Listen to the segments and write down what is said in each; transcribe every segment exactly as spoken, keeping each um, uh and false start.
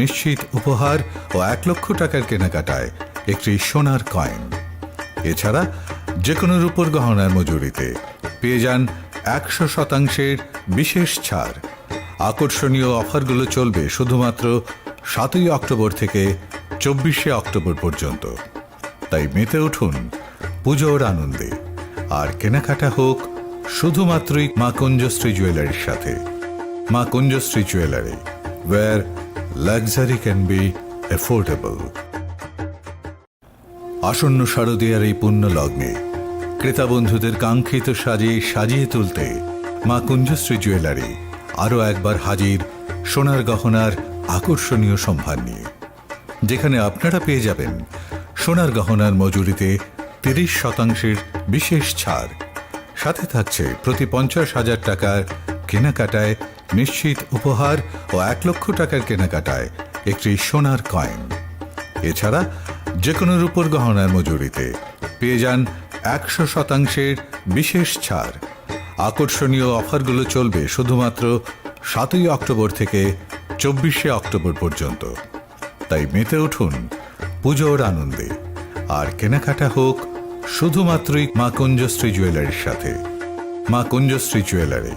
নিশ্চিত উপহার ও এক লক্ষ টাকার কেনাকাটায় একটি সোনার কয়েন। এছাড়া যে কোনো রূপোর গহনার মজুরিতে পেয়ে যান একশো শতাংশের বিশেষ ছাড়। আকর্ষণীয় অফারগুলো চলবে শুধুমাত্র সাতই অক্টোবর থেকে চব্বিশে অক্টোবর পর্যন্ত। তাই মেতে উঠুন পুজোর আনন্দে, আর কেনাকাটা হোক শুধুমাত্রই মা কুঞ্জশ্রী জুয়েলারির সাথে। মা কুঞ্জশ্রী jewellery, where luxury can be affordable। আসন্ন শারদীয়ার এই পুণ্য লগ্নে ক্রেতা বন্ধুদের কাঙ্ক্ষিত সাজে সাজিয়ে তুলতে মা কুঞ্জশ্রী জুয়েলারি আরও একবার হাজির সোনার গহনার আকর্ষণীয় সম্ভার নিয়ে, যেখানে আপনারা পেয়ে যাবেন সোনার গহনার মজুরিতে তিরিশ শতাংশের বিশেষ ছাড়। সাথে থাকছে প্রতি পঞ্চাশ হাজার টাকার কেনাকাটায় নিশ্চিত উপহার ও এক লক্ষ টাকার কেনাকাটায় একটি সোনার কয়েন। এছাড়া যে কোনো রূপোর গহনার মজুরিতে পেয়ে যান একশো শতাংশের বিশেষ ছাড়। আকর্ষণীয় অফারগুলো চলবে শুধুমাত্র সাতই অক্টোবর থেকে চব্বিশে অক্টোবর পর্যন্ত। তাই মেতে উঠুন পুজোর আনন্দে, আর কেনাকাটা হোক শুধুমাত্রই মা কুঞ্জশ্রী জুয়েলারির সাথে। মা কুঞ্জশ্রী জুয়েলারি,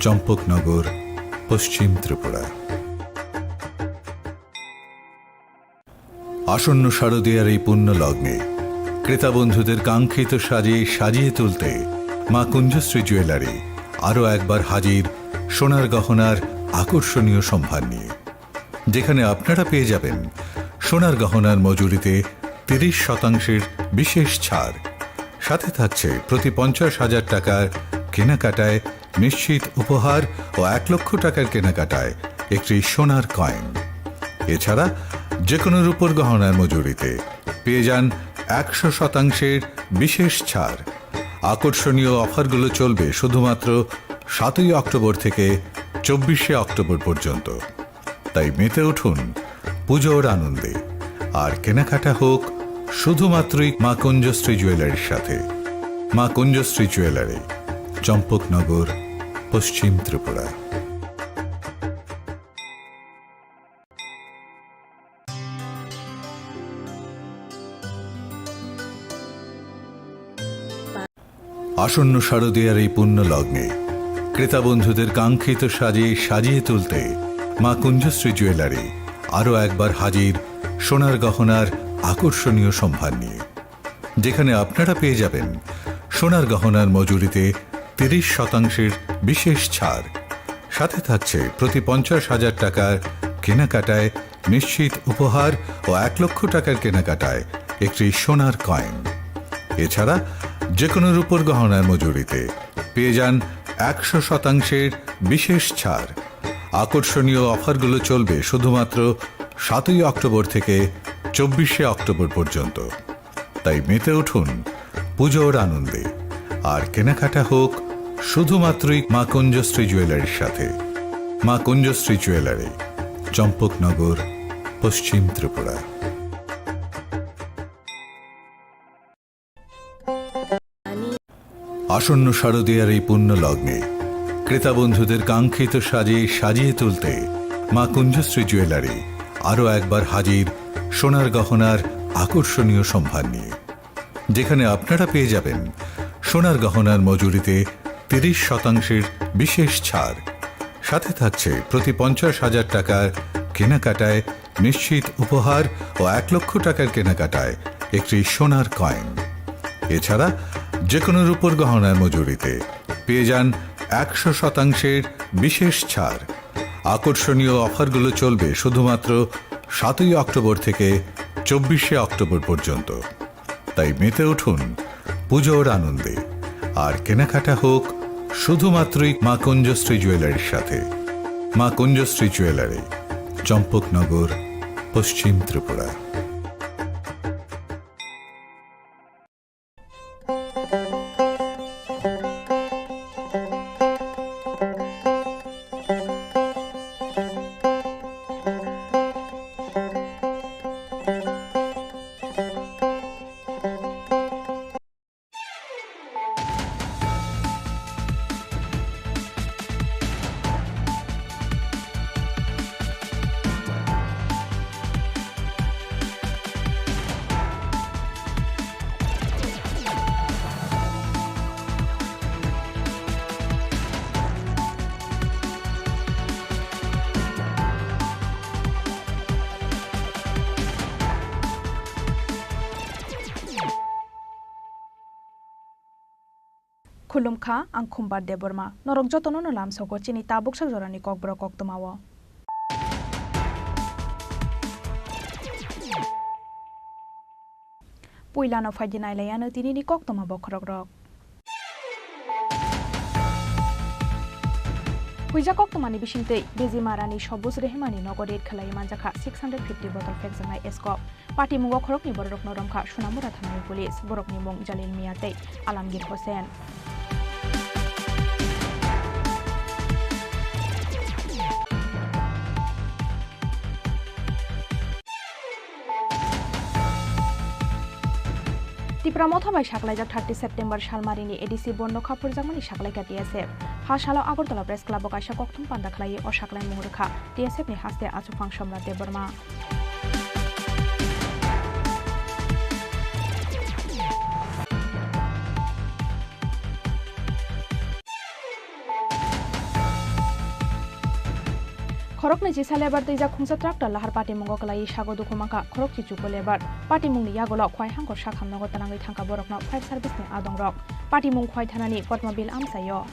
চম্পকনগর, পশ্চিম ত্রিপুরা। আসন্ন শারদীয়ার এই পুণ্য লগ্নে ক্রেতা বন্ধুদের কাঙ্ক্ষিত সাজে সাজিয়ে তুলতে মা কুঞ্জশ্রী জুয়েলারি আরও একবার হাজির সোনার গহনার আকর্ষণীয় সম্ভার নিয়ে, যেখানে আপনারা পেয়ে যাবেন সোনার গহনার মজুরিতে তিরিশ শতাংশের বিশেষ ছাড়। সাথে থাকছে প্রতি পঞ্চাশ হাজার টাকার কেনাকাটায় নিশ্চিত উপহার ও এক লক্ষ টাকার কেনাকাটায় একটি সোনার কয়েন। এছাড়া যে কোনো রূপোর গহনার মজুরিতে পেয়ে যান একশো শতাংশের বিশেষ ছাড়। আকর্ষণীয় অফারগুলো চলবে শুধুমাত্র সাতই অক্টোবর থেকে চব্বিশে অক্টোবর পর্যন্ত। তাই মেতে উঠুন পুজোর আনন্দে, আর কেনাকাটা হোক শুধুমাত্রই মা কুঞ্জশ্রী জুয়েলারির সাথে। মা কুঞ্জশ্রী জুয়েলারি, চম্পকনগর, পশ্চিম ত্রিপুরা। আসন্ন শারদীয়ার এই পুণ্য লগ্নে ক্রেতা বন্ধুদের কাঙ্ক্ষিত সাজে সাজিয়ে তুলতে মা কুঞ্জশ্রী জুয়েলারি আরও একবার হাজির সোনার গহনার আকর্ষণীয় সম্ভার নিয়ে, যেখানে আপনারা পেয়ে যাবেন সোনার গহনার মজুরিতে তিরিশ শতাংশের বিশেষ ছাড়। সাথে থাকছে প্রতি পঞ্চাশ হাজার টাকার কেনাকাটায় নিশ্চিত উপহার ও এক লক্ষ টাকার কেনাকাটায় একটি সোনার কয়েন। এছাড়া যে কোনো রূপোর গহনার মজুরিতে পেয়ে যান একশো শতাংশের বিশেষ ছাড়। আকর্ষণীয় অফারগুলো চলবে শুধুমাত্র সাতই অক্টোবর থেকে চব্বিশে অক্টোবর পর্যন্ত। তাই মেতে উঠুন পুজোর আনন্দে, আর কেনাকাটা হোক শুধুমাত্রই মা কুঞ্জশ্রী জুয়েলারির সাথে। মা কুঞ্জশ্রী জুয়েলারি, চম্পকনগর, পশ্চিম ত্রিপুরা। আসন্ন শারদীয়ার এই পুণ্য লগ্নে ক্রেতা বন্ধুদের কাঙ্ক্ষিত সাজে সাজিয়ে তুলতে মা কুঞ্জশ্রী জুয়েলারি আরও একবার হাজির সোনার গহনার আকর্ষণীয় সম্ভার নিয়ে, যেখানে আপনারা পেয়ে যাবেন সোনার গহনার মজুরিতে তিরিশ শতাংশের বিশেষ ছাড়। সাথে থাকছে প্রতি পঞ্চাশ হাজার টাকার কেনাকাটায় নিশ্চিত উপহার ও এক লক্ষ টাকার কেনাকাটায় একটি সোনার কয়েন। এছাড়া যে কোনো রূপোর গহনার মজুরিতে পেয়ে যান একশো শতাংশের বিশেষ ছাড়। আকর্ষণীয় অফারগুলো চলবে শুধুমাত্র সাতই অক্টোবর থেকে চব্বিশে অক্টোবর পর্যন্ত। তাই মেতে উঠুন পুজোর আনন্দে, আর কেনাকাটা হোক শুধুমাত্রই মা কুঞ্জশ্রী জুয়েলারির সাথে। মা কুঞ্জশ্রী জুয়েলারি, চম্পকনগর, পশ্চিম Tripura. Khulumkha, ang Khumbar Debbarma. Norok jotono no lamsogo chini tabuk sak jorani kokborok koktwmao. Puilano phaidi nailaiano tinini koktwma bokhorokrok. Huijak koktwmani bisingtwi Bejimarani Sobus Rehemani nogo raid khlaiwi manjakha six hundred fifty bottle phekjaknai eskop. Patimungo khoroknwi bororokno romkha Sonamura thanani police, borokni mung Jalil Mia tei Alamgir Hossain. Tipra Motha bai saklaijak thirty September salmarini A D C bondo khaphurjakmani saklaikha T S F. Ha salo Agartala Press Club o kaisa kokthum panda khlaiwi o saklaimung rwkha T S F ni haste achuphang Somrat Debbarma. Khoroknwi chisa lebar twijak khungsa tractor lahar patimungo kwlaiwi sago dukhu mankha khorokchi chuko lebar. Patimungni yagulo Khwai Hangkor sakhamnogo twnangwi thangkha borokno fire service ni adongrok. Patimung Khwai thanani Potma Bill amchaio.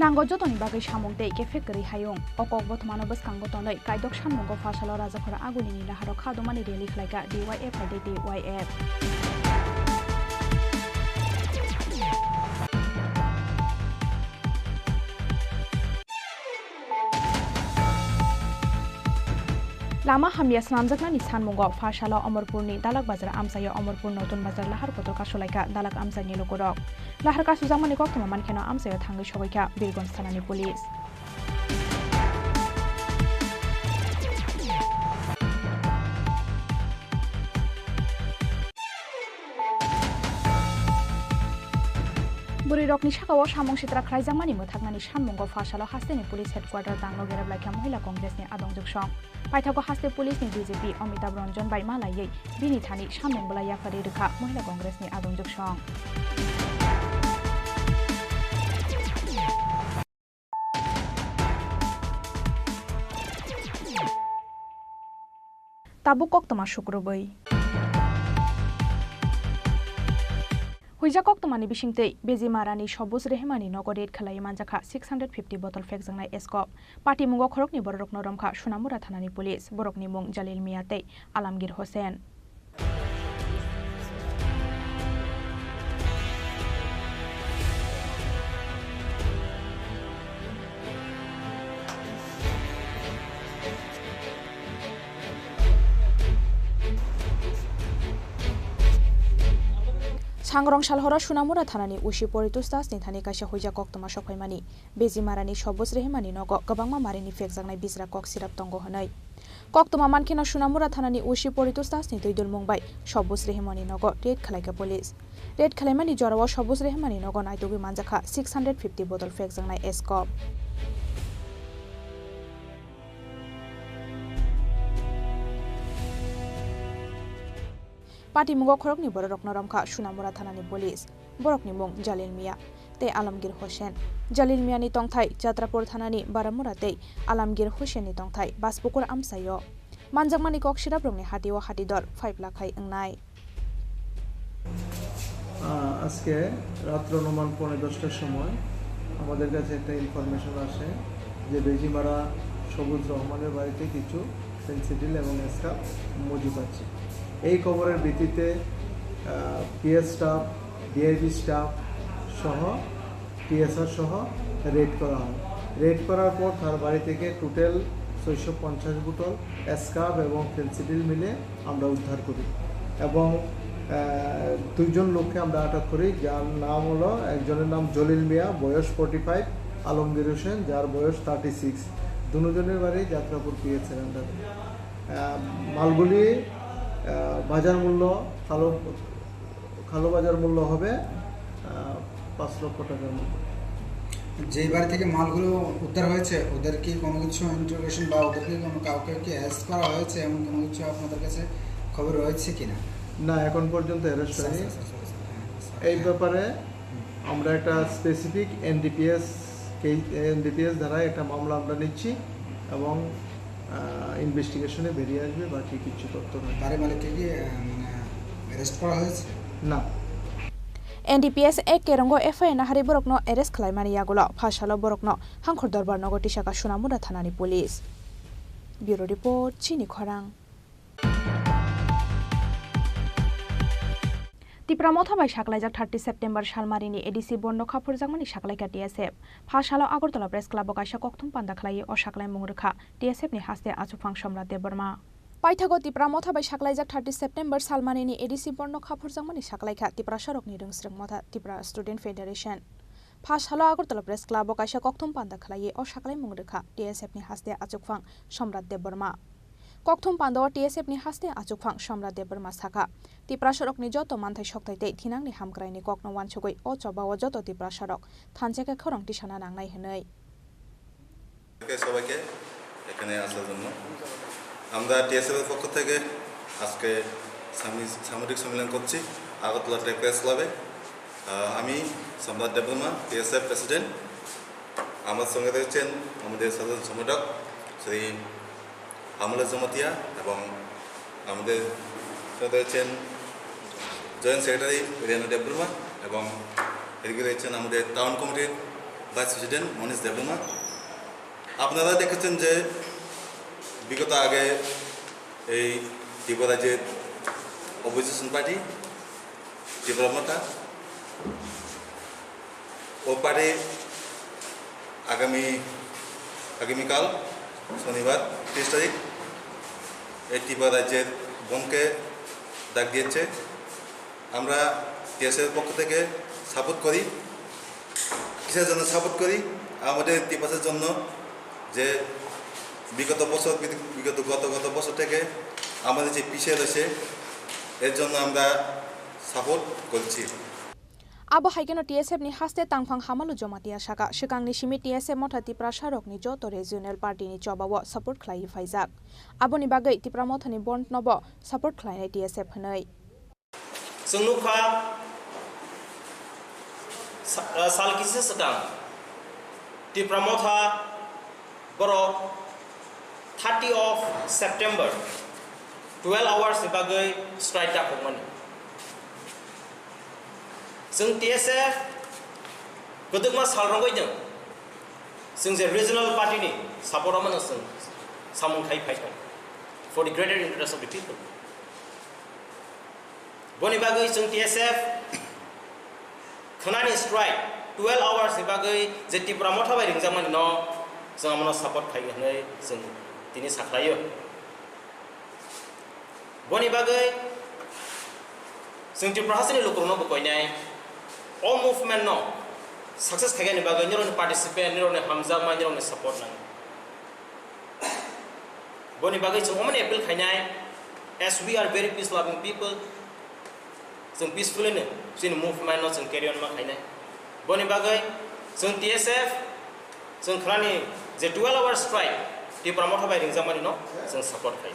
Nango jotoni bagwi samung tei kephek kwrwi hayung. O kok bothomano bwskango tonwi kaidok sanmungo Phasalo Rajakhora Agulini laharo kha domani rally khlaikha D Y F hai tei T Y F. Lama hamya swnamjaknani sanmungo Phasalo Omorpurni Dalak Bazar amchaio Omorpur Notun Bazar lahar kotor kasulaikha Dalak amchaini lukurok. Lahar kasujakmani koktwma mankheno amchaio thangwi sogoikha Birgonj thanani police. Bwrwirokni sakao samung sitra khlaijakmani mwthaknani sanmungo Phasalo hasteni police headquarter dangno gerep laikha Mohila Congressni adong juksong. Paithago haste police ni D G P Amitabh Ranjan bai malaiwi bini thani samung bwlai yapharwi rwkha Mohila Congress ni adong juksong. Tabuk koktwma sukrubwi. Huijak koktwmani bisingtwi Bejimarani Sobus Rehemani nogo raid khlaiwi manjakha six hundred fifty bottle phekjaknai eskop. Patimungo khoroknwi bororokno romkha Sonamura thanani police, borokni mung Jalil Mia tei Alamgir Hossain. Sangrong salhoro Sonamura thanani O C Poritos Das ni thani kaisa huijak koktwma sokphaimani. Bejimarani Sobus Rehemani nogo kwbangma marini phekjaknai bijra kok sirap tongo hwnwi. Koktwma mankheno Sonamura thanani O C Poritos Das ni twi dulmung bai Sobus Rehemani nogo raid khlaikha police. Raid khlaimani jorao Sobus Rehemani nogo naitugwi manjakha six hundred fifty bottle phekjaknai eskop. Patimungo khoroknwi bororokno romkha Sonamura thanani police. Borokni mung Jalil Mia tei Alamgir Hossain. Jalil Miani tongthai Chatrapur thanani Baramura tei Alamgir Hossainni tongthai Baspukur amchaio. Manjakmani kok siraprokni hatio hatidor five lakh hai wngnai. আহ, আজকে রাত্র অনুমান পৌনে দশটার সময় আমাদের কাছে একটা ইনফরমেশন আসে যে বেজিমারা সবুজ রহমানের বাড়িতে কিছু ফেন্সিডিল এবং স্কাপ মজুদ আছে। এই খবরের ভিত্তিতে, আহ, পিএস স্টাফ, ডিআইবি স্টাফ সহ টিএসআর সহ রেড করা হয়। রেড করার পর তার বাড়ি থেকে টোটাল ছয়শো পঞ্চাশ বোতল স্কাপ এবং ফেন্সিডিল মিলে আমরা উদ্ধার করি এবং, আহ, দুইজন লোককে আমরা আটক করি, যার নাম হলো, একজনের নাম জলিল মিয়া, বয়স ফর্টি ফাইভ, আলমগীর হোসেন, যার বয়স থার্টি সিক্স। দুজনের বাড়ি যাত্রাপুর পিএসের আন্ডারে। আহ, মালগুলি, আহ, বাজার মূল্য, কালো, কালো বাজার মূল্য হবে, আহ, পাঁচ লক্ষ টাকার মতো। যে বাড়ি থেকে মালগুলো উদ্ধার হয়েছে, ওদের কি কোনো কিছু ইন্টারোগেশন বা ওদেরকে কোনো কাউকে কি অ্যারেস্ট করা হয়েছে, এমন কোনো কিছু আপনাদের কাছে খবর রয়েছে কিনা? না, এখন পর্যন্ত অ্যারেস্ট স্যার, হয়নি। স্যার, স্যার, স্যার, স্যার, হ্যাঁ, স্যার, এই হ্যাঁ। ব্যাপারে হুম। আমরা একটা স্পেসিফিক এনডিপিএস এই এনডিপিএস ধারায় একটা মামলা আমরা নিচ্ছি এবং ইনভেস্টিগেশনে বেরিয়ে আসবে বাকি কিছু তথ্য। তারে মানে কি কি আহ, মানে অ্যারেস্ট করা হয়েছে? না। N D P S Act kerongo F I R nahari borokno arrest khlaimani yagulo phasalo borokno Hangkhor Dorbar nogo tisaka Sonamura thanani police. Bureau report, Chini Khorang. Tipra Motha bai saklaijak thirty September salmarini A D C bondo khaphurjakmani saklaikha T S F. Phasalo Agartala Press Club o kaisa kokthum panda khlaiwi o saklaimung rwkha T S F ni haste achukphang Somrat Debbarma. Paithago Tipra Motha bai saklaijak thirty September salmarini A D C bondo khaphurjakmani saklaikha Tiprasarokni Rwngsrwng Motha Tipra Student Federation. Phasalo Agartala Press Club o kaisa kokthum panda khlaiwi o saklaimung rwkha T S F ni haste achukphang Somrat Debbarma. Kokthum pandao T S F ni haste achukphang Somrat Debbarma sakha, Tiprasarokni joto manthai sokthai tei thinangni hamkraini kokno wansugwi o chobao joto Tiprasarok thansa khe khorang tisana nangnai hwnwi. সবাইকে এখানে আসার জন্য। আমরা টিএসএফ এর পক্ষ থেকে আজকে সামি-, সামগ্রিক সম্মেলন করছি আগরতলা ট্রেড প্রেস ক্লাবে। আহ, আমি সম্রাট দেববর্মা, টিএসএফ প্রেসিডেন্ট। আমার সঙ্গে রয়েছেন আমাদের সাধারণ সম্পাদক শ্রী আমলেশ জমাতিয়া এবং আমাদের সাথে রয়েছেন জয়েন্ট সেক্রেটারি রেণু দেববর্মা এবং এদিকে রয়েছেন আমাদের টাউন কমিটির ভাইস প্রেসিডেন্ট মনীষ দেববর্মা। আপনারা দেখেছেন যে বিগত আগে এই ত্রিপুরা রাজ্যের অপোজিশন পার্টি ত্রিপুরা মথা ও পার্টি আগামী, আগামীকাল শনিবার তিরিশ তারিখ এই ত্রিপুরা রাজ্যের বনকে ডাক দিয়েছে। আমরা টিএসএফ এর পক্ষ থেকে সাপোর্ট করি। কিসের জন্য সাপোর্ট করি? আমাদের ত্রিপাসের জন্য, যে বিগত বছর, বিগত, গত, গত বছর থেকে আমাদের যে পিছিয়ে রয়েছে, এর জন্য আমরা সাপোর্ট করছি। Abo hai kheno T S F ni haste tangphang Hamalu Jomatia saka, swkangni simi T S F motha Tiprasarokni joto regional party ni chobao support khlaiwi phaijak. Aboni bagwi Tipra mothani bond nobo support khlainai T S F hwnwi. Chwng nukha, sa-, ah, sal kisa swkang Tipra motha borok thirty of September twelve hours ni bagwi strike dakhokmani. Chwng T S F kwdwkma sal rwgwi nwng chwng je regional party ni support rwmano chwng samung khai phaikha for the greater interest of the people. Boni bagwi chwng T S F khwnani strike twelve hours ni bagwi je Tipra motha bai ringjakmani no chwng amono support khai hwnwi chwng tini sakhlaio. Boni bagwi chwng Tripura hasteni lukurokno bo koinai o movement no success khaikani bagwi nirokni participant, nirokni hamjakma, nirokni support nango. Boni bagwi chwng omoni appeal khainai, as we are very peace loving people, chwng peacefully no chini movement no chwng carry on ma khainai. Boni bagwi chwng T S F, chwng khwnani je twelve hour strike Tipra motha bai ringjakmani no chwng support khai.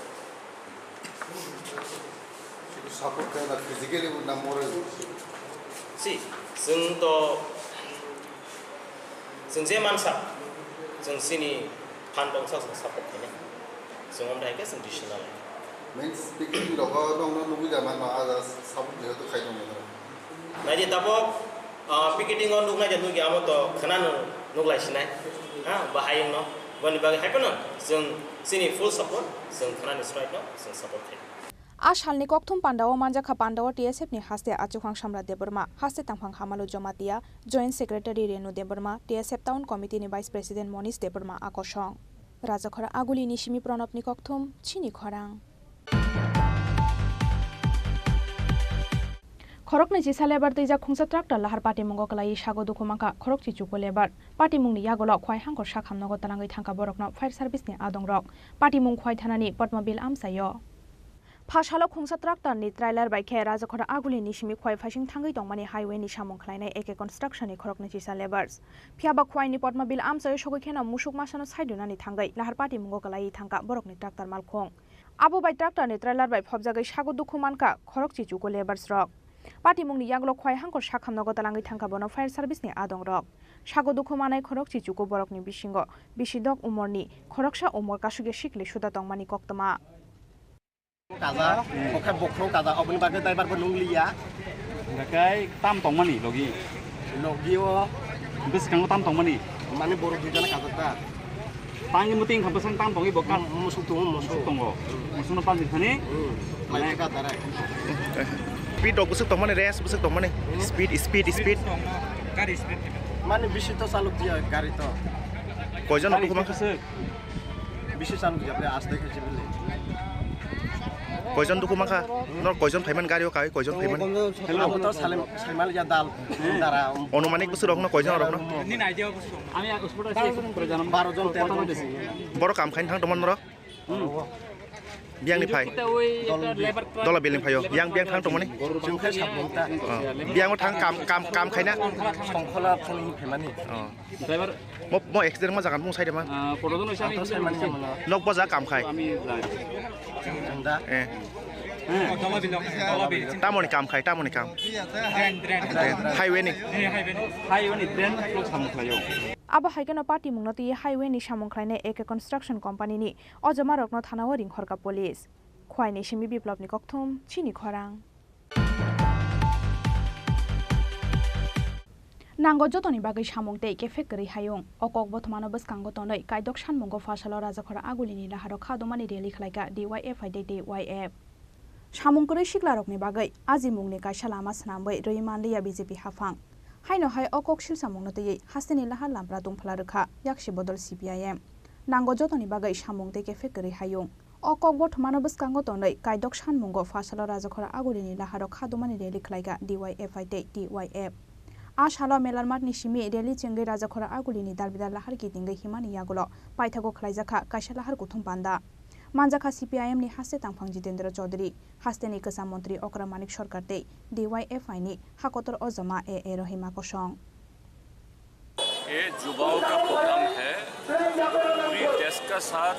Support khai na physically na moral? Si, chwng to Chwng je mansa, chwng chini phan tongsa chwng support khainai. Chwng omo hai khe chwng decision lalai. Means picnic rogo nongno nugwi da manma, ada support jehetu khai tongmani. Naidi tabok, ah, picketing o nuknai de nukya amo to khwnano nuklai sinai. Ha, bahai wngno. Boni bagwi hai phano chwng chini full support, chwng khwnani strike no chwng support khai. A salni kokthum pandao manjakha pandao T S F ni haste achukphang Samrat Debbarma, haste tangphang Hamalu Jomatia, Joint Secretary Renu Debbarma, T S F Town Committee ni Vice President Monish Debbarma a kosong. Rajakhor Aguli ni simi Pranab ni kokthum, chini khorang. Khoroknwi chisa lebar twijak khungsa tractor lahar patimungo kwlaiwi sago dukhu mankha khorokchi chuku lebar. Patimungni yagulo Khwai Hangkor sakhamnogo twlangwi thangkha borokno fire service ni adongrok. Patimung Khwai thanani Potmobil amchaio. Phasalo khungsa tractor ni trailer bai khe Rajakhor Aguli ni simi Khwai phaising thangwi tongmani highway ni samung khlainai A K Construction ni khoroknwi chisa labours. Phiyaba Khwai ni Potmobil amchaio sogwi kheno musuk masano side rwnani thangwi lahar patimungo kwlaiwi thangkha borokni tractor malkhung. Abo bai tractor ni trailer bai phobjagwi sago dukhu mankha khorokchi chuku labours rok. Patimungni yagulo Khwai Hangkor sakham nogo dalangwi thangkha bono fire service ni adongrok. Sago dukhu manai khorok chichugo borokni bisingo bisi dok umorni khoroksa umor kasugya sikli suda tongmani koktwma. Kaja, okhai bokhro kaja, oboni bagwi driver bo nungliya. Dakai tam tongmani logi. Logi o. Bwskango tam tongmani. Mane borok dui jana kaja ta. Tangni muting kha bwsang tam tongwi bo ka. Musuk tongo, musuk. Musuk tongo. Musuk no pal thani. Hmm. Mane ka darai. Speed rok bwswk tongmani, race bwswk tongmani. Speed, speed, speed. Gari speed. Mane bisi to chalok diya gari to. Koijon rok bwswk? Bisi chalok diya ble aste khe jibili. Koijon dukhu mankha? Nor koijon phaiman gari o kai koijon phaiman? Abo to salem, saimal ya dal, dara. Onumanik bwswk rokno koijon rokno? Baro jon, tero jon. Boro kam khain thang tongmani norok? Biyang ni phai. Dola building phaio. Yang biyang thang tongmani? Chwng khe sabong ta. Oh. Biyang o thang kam, kam, kam khaina? Songkhola phone phaimani. Oh. Mo, mo accident ma jagan mung sai de ma? Nok boja kam khai. Tamoni kam khai, tamoni kam. Highway ni. Highway ni drain samung khlaio. Abo hai kheno patimungno twi highway ni samung khlainai A K Construction Company ni ojomarokno thana-o ringhorkha police. Khwai ni simi Biplopni kokthum, chini khorang. Nango jotoni bagwi samung tei kephek kwrwi hayung. O kok bothomano bwskango tonwi kaidok sanmungo pha salo Rajakhora Agulini laharo khadomani rally khlaikha D Y F I tei D Y F. Samung kwrwi siklarokni bagwi ajimungni kaisa lama swnamwi rwi manliya B J P haphang. Haino hai o kok silsamungno twiwi hasteni lahar lampra tungphla rwkha yaksi bodol C P I M. Nango jotoni bagwi samung tei kephek kwrwi hayung. O kok bothomano bwskango tonwi kaidok sanmungo pha salo Rajakhora Agulini laharo khadomani rally khlaikha D Y F I tei D Y F. A salo Melarmatni simi rally chengwi Rajakhora Agulini dalbidal lahar kitingwi himani yagulo paithago khlaijakha kaisa lahar kuthum panda. Manjakha C P I M ni haste tangphang Jitendra Chaudhary, hasteni kwcham montri Okra Manik Sarkar tei D Y F I ni hakotor ojoma A A Rohima Kosong. ये युवाओं का प्रोग्राम है। पूरी देश का साथ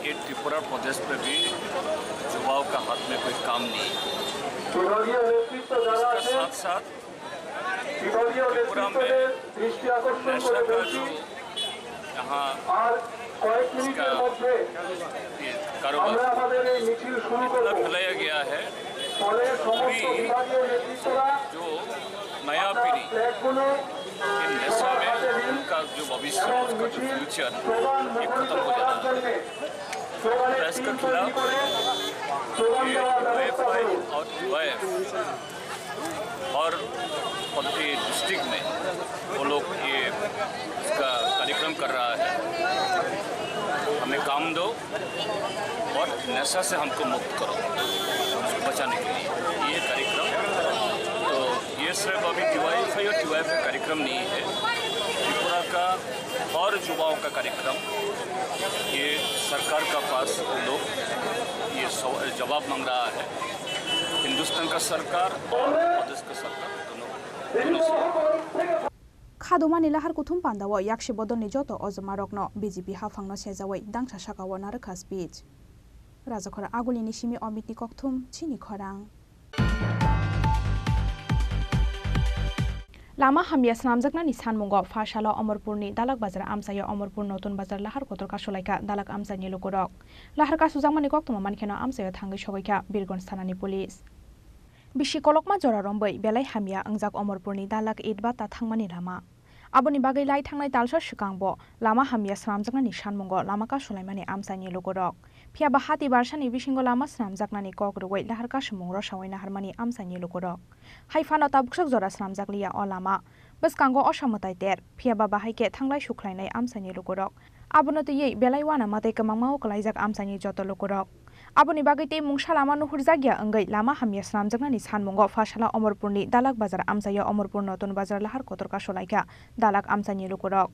ये त्रिपुरा प्रदेश में भी युवाओं का हाथ में कोई काम नहीं है। इसका साथ साथ त्रिपुरा में नशा का जो यहाँ इसका ये कारोबार इतना फैलाया गया है, पूरी जो नया पीढ़ी ये नशा में उनका जो भविष्य, उसका जो फ्यूचर, ये खत्म हो जाता है। तो इसके खिलाफ ये डीवाईएफआई और डीवाईएफ और प्रति डिस्ट्रिक्ट में वो लोग ये इसका कार्यक्रम कर रहा है। हमें काम दो और नशा से हमको मुक्त करो, बचाने के लिए ये कार्यक्रम। तो ये सिर्फ अभी डीवाईएफआई और डीवाईएफ का कार्यक्रम नहीं है, त्रिपुरा का और युवाओं का कार्यक्रम। ये सरकार का पास वो लोग ये सव-, जवाब मांग रहा है। हिंदुस्तान का सरकार और प्रदेश का सरकार दोनों, दोनों से। Khadomani lahar kuthum pandao yaksi bodolni joto ojomarokno B J P haphangno sejawi dangsa sakao narwkha speech. Rajakhora Agulini simi Omitni kokthum, chini khorang. Lama hamya swnamjaknani sanmungo pha salo Omorpurni Dalak Bazar amchaio Omorpur Notun Bazar lahar kotor kasulaikha Dalak amchaini lukurok. Lahar kasujakmani koktwma mankheno amchaio thangwi sogwikha Birgonj thanani police. Bisi kolokma jora romwi belai hamya wngjak Omorpurni Dalak Itbata thangmani lama. Aboni bagwi lai thangnai talsa swkangbo lama hamya swnamjaknani sanmungo lama kasulaimani amchaini lukurok. Phiyaba hati barsani bisingo lama swnamjaknani kok rwui lahar kasumung rosaui naharmani amchaini lukurok. Hai phano tabuksak jora swnamjakliya o lama. Bwskango osa mwtai ter, phiyaba bahai khe thanglai sukhlainai amchaini lukurok. Abono twiwi belai uanama tei kwmangma o kwlaijak amchaini joto lukurok. Aboni bagwi tei mungsa lama nuhurjakya wngwi lama hamya swnamjaknani sanmungo pha sala Omorpurni Dalak Bazar amchaio Omorpur Notun Bazar lahar kotor kasulaikha Dalak amchaini lukurok.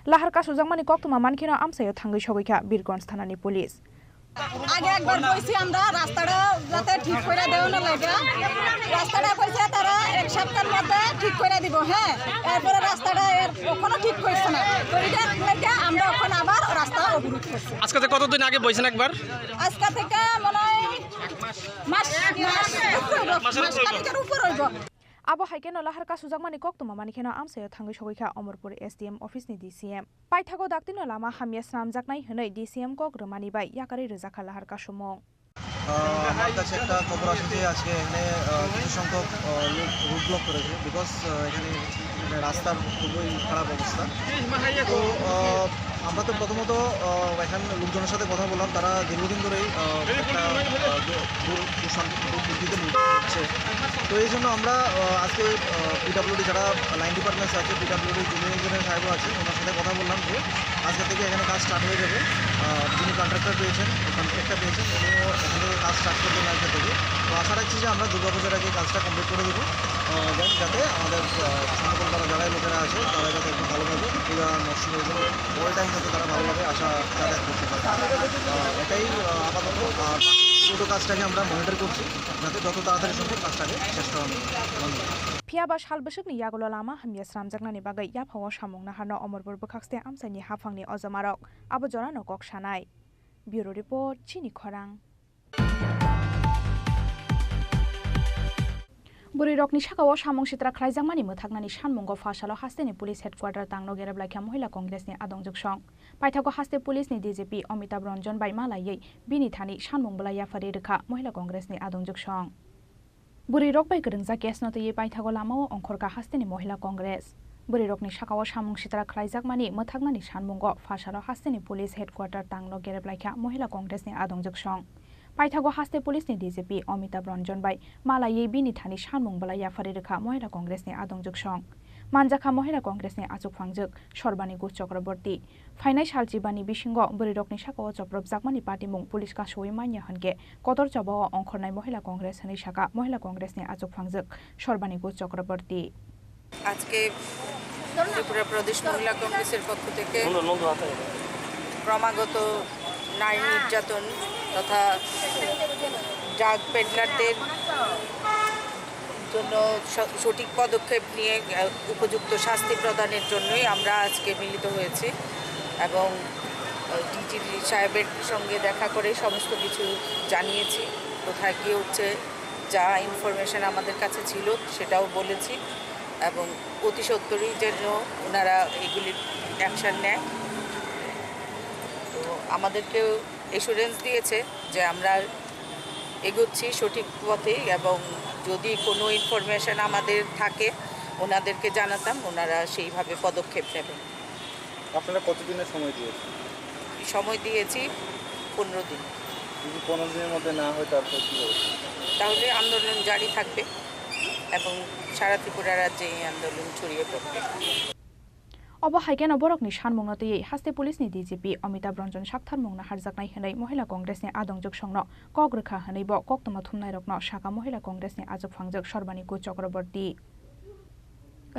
Lahar kasujakmani koktwma mankheno amchaio thangwi sogwikha Birgonj thanani police. আগে একবার কইছি আমরা রাস্তাটা যাতে ঠিক করে দেওয়ানো লাগে। রাস্তাটা কইছে তারা এক সপ্তাহের মধ্যে ঠিক করে দিব, হ্যাঁ। এরপরে রাস্তাটা এর কখনো ঠিক করছে না। তো এটা, এটা আমরা এখন আবার রাস্তা অবরোধ করছি। আজকে থেকে কতদিন আগে বইছেন একবার? আজকে থেকে মনে হয় মাস, মাস। মাস কালিকার উপর হইব। Abo hai kheno lahar kasujakmani koktwma mani kheno amchaio thangwi sogwi kha Omorpur S D M office ni D C M. Paithago daktino lama hamya snamjaknai hwnwi D C M kok rwmani bai yakarwi rwjakha lahar kasumung. আহ, আমার কাছে একটা খবর আসে যে আজকে এখানে, আহ, কিছু সংখ্যক, আহ, লোক রোড ব্লক করেছে, বিকজ, আহ, এখানে রাস্তার খুবই খারাপ অবস্থা। তো, আহ, আমরা তো প্রথমত, আহ, এখানে লোকজনের সাথে কথা বললাম, তারা দীর্ঘদিন ধরেই, আহ, একটা, আহ, দু-, দু-, দুঃশান্ত-, দুর্নীতিতে ভুগছে। তো এই জন্য আমরা, আহ, আজকে, আহ, পিডাব্লিউডি যারা লাইন ডিপার্টমেন্টস আছে, পিডাব্লিউডি জুনিয়র ইঞ্জিনিয়ার সাহেবও আছেন, ওনার সাথে কথা বললাম যে আজকে থেকে এখানে কাজ স্টার্ট হয়ে যাবে। আহ, যিনি কন্ট্রাক্টর পেয়েছেন, কন্ট্রাক্টর পেয়েছেন, উনিও এখান থেকে কাজ স্টার্ট করবেন আজকে থেকে। তো আশা রাখছি যে আমরা দুর্গাপূজার আগে কাজটা কমপ্লিট করে দেবো, আহ, যাতে আমাদের, আহ, সমতল পাড়া যারাই লোকেরা আছে, তারা যাতে একটু ভালোভাবে পূজা মরশুমের জন্য অল টাইম যাতে তারা ভালোভাবে আসা যাতায়াত করতে পারে। আহ, এটাই, আহ, আপাতত। আর ছোটো কাজটাকে আমরা মনিটর করছি, যাতে যত তাড়াতাড়ি সম্ভব কাজটাকে শেষ করানো যায়। ধন্যবাদ। Phiya ba sal bwswkni yagulo lama hamya swnamjaknani bagwi yaphao samung naharno Omorpur bwkhakste amchaini haphangni ojomarok abo jorano kok sanai. Bureau Report, Chini Khorang. Bwrwirokni sakao samung sitra khlaijakmani mwthaknani sanmungo Phasalo hasteni police headquarter tangno gerep laikha Mohila Congressni adongjwksong. Paithago haste policeni D G P Amitabh Ranjan bai malaiwi bini thani sanmung bwlai yapharwi rwkha Mohila Congressni adongjwksong. Bwrwirok bai kwrwngjak case no twiwi paithago lamao ongkhorkha hasteni Mohila Congress. Bwrwirokni sakao samung sitra khlaijakmani mwthaknani sanmungo Phasalo hasteni police headquarter tangno gerep laikha Mohila Congressni adongjwksong. Paithago haste policeni D G P Amitabh Ranjan bai malaiwi bini thani sanmung bwlai yapharwi rwkha Mohila Congressni adongjwksong. Manjakha Mohila Congressni achukphangjwk Sorbani Ghosh Chakraborty. Phainai sal chibani bisingo bwrwirokni sakao chopropjakmani patimung police kasowi manya hwnkhe kotor chobao ongkhornai Mohila Congress hwnwi sakha Mohila Congressni achukphangjwk Sorbani Ghosh Chakraborty. আজকে ত্রিপুরা প্রদেশ মহিলা কংগ্রেসের পক্ষ থেকে ক্রমাগত নারী নির্যাতন তথা ড্রাগ পেডলারদের জন্য স-, সঠিক পদক্ষেপ নিয়ে, আহ, উপযুক্ত শাস্তি প্রদানের জন্যই আমরা আজকে মিলিত হয়েছি এবং, আহ, ডিজি সাহেবের সঙ্গে দেখা করে সমস্ত কিছু জানিয়েছি। কোথায় কি হচ্ছে, যা ইনফরমেশন আমাদের কাছে ছিল সেটাও বলেছি এবং অতি সত্বরই যেন ওনারা এগুলির অ্যাকশন নেয়। তো আমাদেরকেও অ্যাসুরেন্স দিয়েছে যে আমরা এগোচ্ছি সঠিক পথে এবং যদি কোনো ইনফরমেশন আমাদের থাকে ওনাদেরকে জানাতাম, ওনারা সেইভাবে পদক্ষেপ নেবেন। আপনারা কতদিনের সময় দিয়েছেন? সময় দিয়েছি পনেরো দিন। যদি পনেরো দিনের মধ্যে না হয় তারপর কী হবে? তাহলে আন্দোলন জারি থাকবে এবং সারা ত্রিপুরা রাজ্যে এই আন্দোলন ছড়িয়ে পড়বে। Obo hai kheno borokni sanmungno twiwi haste policeni D G P Amitabh Ranjan saktharmung naharjaknai hwnwi Mohila Congressni adongjwksongno kok rwkha hwnwi bo koktwma thumnairokno sakha Mohila Congressni achukphangjwk Sorbani Ghosh Chakraborty.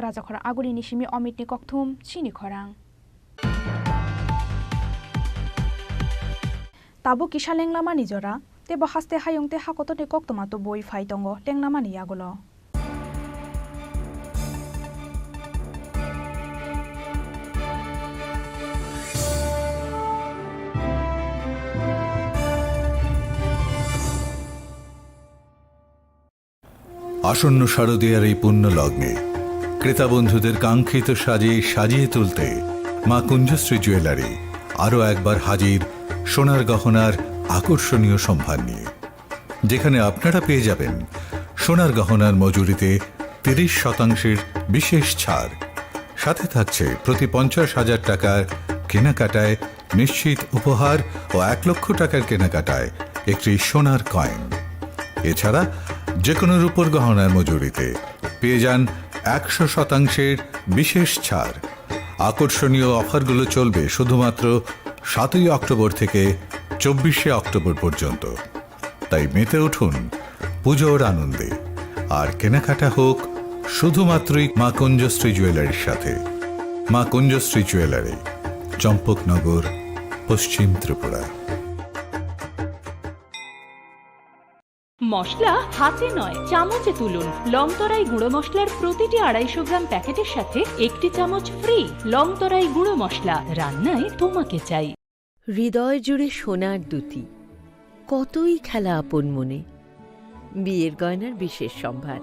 Rajakhor Agulini simi Omitni kokthum, Chini Khorang. Tabuk kisa lenglamani jora, tei bo haste hayung tei hakotorni koktwma tubui phai tongo lenglamani yagulo. আসন্ন শারদীয়ার এই পুণ্য লগ্নে ক্রেতা বন্ধুদের কাঙ্ক্ষিত সাজে সাজিয়ে তুলতে মা কুঞ্জশ্রী জুয়েলারি আরও একবার হাজির সোনার গহনার আকর্ষণীয় সম্ভার নিয়ে, যেখানে আপনারা পেয়ে যাবেন সোনার গহনার মজুরিতে তিরিশ শতাংশের বিশেষ ছাড়, সাথে থাকছে প্রতি পঞ্চাশ হাজার টাকার কেনাকাটায় নিশ্চিত উপহার ও এক লক্ষ টাকার কেনাকাটায় একটি সোনার কয়েন। এছাড়া যে কোনো রূপোর গহনার মজুরিতে পেয়ে যান একশো শতাংশের বিশেষ ছাড়। আকর্ষণীয় অফারগুলো চলবে শুধুমাত্র সাতই অক্টোবর থেকে চব্বিশে অক্টোবর পর্যন্ত। তাই মেতে উঠুন পুজোর আনন্দে, আর কেনাকাটা হোক শুধুমাত্রই মা কুঞ্জশ্রী জুয়েলারির সাথে। মা কুঞ্জশ্রী জুয়েলারি, চম্পকনগর, পশ্চিম ত্রিপুরা। মশলা হাতে নয়, চামচে তুলুন। লংতরাই গুঁড়ো মশলার প্রতিটি আড়াইশো গ্রাম প্যাকেটের সাথে একটি চামচ ফ্রি। লংতরাই গুঁড়ো মশলা, রান্নায় তোমাকে চাই। হৃদয় জুড়ে সোনার দ্যুতি, কতই খেলা আপন মনে। বিয়ের গয়নার বিশেষ সম্ভার।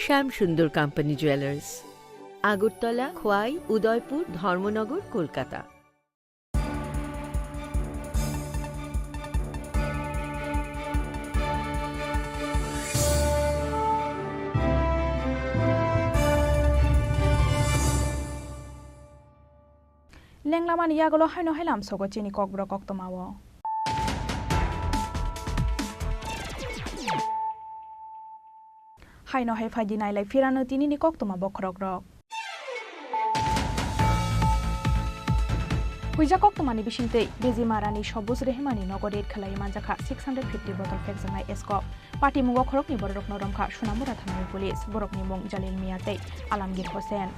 শ্যাম সুন্দর কোম্পানি জুয়েলার্স, আগরতলা, খোয়াই, উদয়পুর, ধর্মনগর, Kolkata. Lenglamani yagulo haino hai lamsogo chini kokborok koktwmao. Haino hai phaidi nailai phirano tinini koktwma bokhorokrok. Huijak koktwmani bisingtwi Bejimarani Sobus Rehemani nogo raid khlaiwi manjakha six hundred fifty bottle phekjaknai eskok. Patimungo khoroknwi bororokno romkha Sonamura thanani police, borokni mung Jalil Mia tei Alamgir Hosen.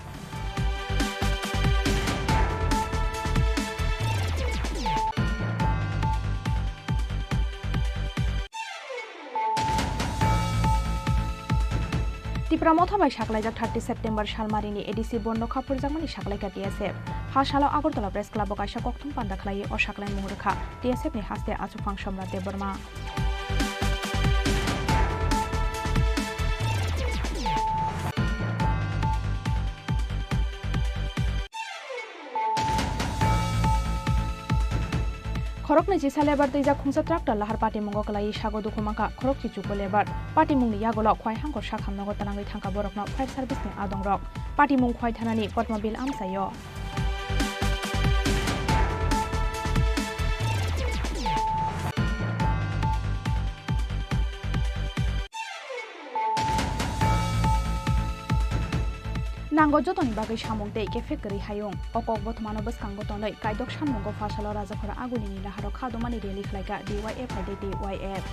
Tipra Motha bai saklaijak thirty September salmarini A D C bondo khapurjakmani saklaikha T S F. Ha salo Agartala Press Club o kaisa kokthum panda khlaiwi o saklaimung rwkha T S F ni haste achuphang Somrat Debbarma. Khoroknwi chisa lebar twijak khungsa tractor lahar patimungo kwlaiwi sago dukhu mankha khorokchi chuko lebar. Patimungni yagulo Khwai Hangkor sakhamnogo twnangwi thangkha borokno fire service ni adongrok. Patimung Khwai thanani Potmobil amchaio. Nango jotoni bagwi samung tei kephek kwrwi hayung. O kok bothomano bwskango tonwi kaidok sanmungo Phasalo Rajakhora Agulini laharo kha domani rally khlaikha D Y F hai de D Y F.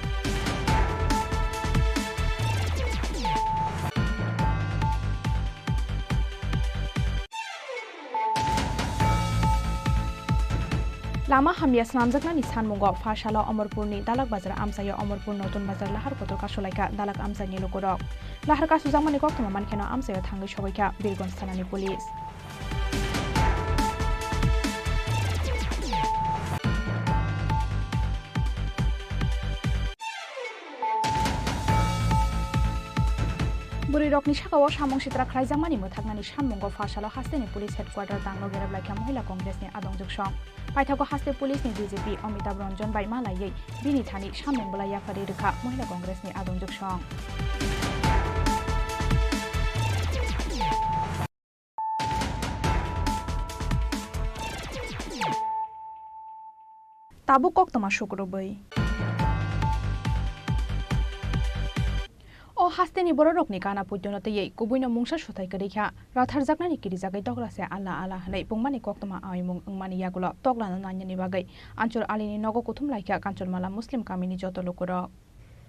Lama hamya swnamjaknani sanmungo Phasalo Omorpurni Dalak Bazar amchaio Omorpur Notun Bazar lahar kotor kasulaikha Dalak amchaini lukurok. Lahar kasujakmani koktwma mankheno amchaio thangwi sogoikha Birgonj thanani police. Bwrwirokni sakao samung sitra khlaijakmani mwthaknani sanmungo Phasalo hasteni police headquarter dangno gerep laikha Mohila Congressni adongjwksong. Paithago haste police ni D G P Amitabh Ranjan bai malaiwi bini thani samung bwlai yapharwi rwkha Mohila Congress ni adongjwksong. Tabuk koktwma sukrubwi. O hasteni bororokni kana puitono twiwi kubuino mungsa suthai kwrwi kha. Ratharjaknani kirijagwi tokla se ala ala hwnwi pungmani koktwma aoimung wngmani yagulo toklano nainani bagwi Anchor Alini nogo kuthum laikha Kanchanmala Muslim kamini joto lukurok.